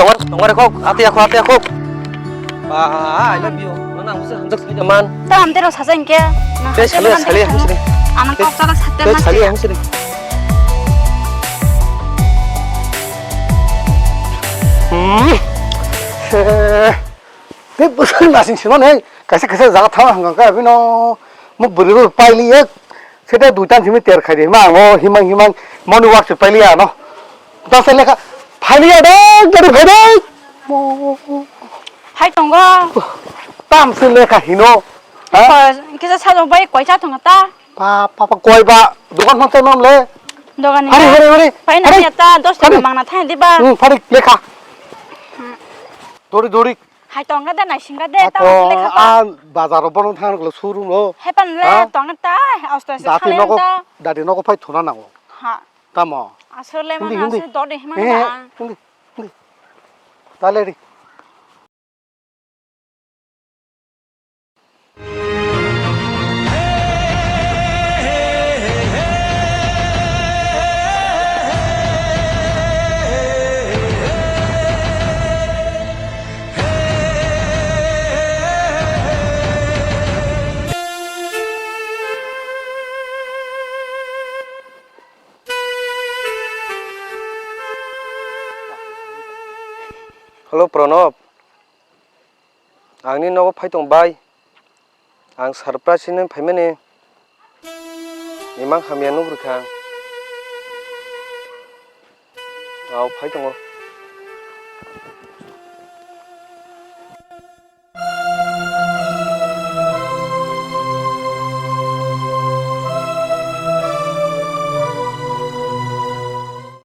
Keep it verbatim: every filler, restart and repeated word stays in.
Tongwar, tongwar kok, ate ako, ate ako. Ba, I love you. Nana ang busa hanjak sai jaman. Ta amte ro saja inke. Te sali, sali, hamsini. Aman kok sala satte. Te sali, hamsini. Hmm. Te busa nasing sima nei. Kaisa kaisa jaga thang hang ka bino. Mo buri ro paili ek. Seta duitan simi ter khai de. Ma ngo himang himang. Moni wak se paili ano. Ta se lekha. Paili ada gari phai de. Mo. Hai tongo. Tam se lekha hino. Ha? Ko kisa sajong bai koi cha tongo ta. Pa pa pa koi ba. Dukan phang te nom le. Dogan ni. Hari hari hari. Pai na ya ta dos taka mangna thai di ba. Hmm, pari lekha. Dori dori. Hai tong ga da nai sing ga de ta. Ako lekha pa. A bazar ro bono thang lo showroom lo. Hai pan le tong ta. Asto asto. Dati nogo, dati nogo phai thuna nango. Ha. Tamo. Asole mana asole dode himang da. Hindi hindi. Tale ri. Hello Pranab, ang ni nogo phai tong bai. Ang surprise hinwi phaimani imang hamya nugrikha. Aw phai tongo.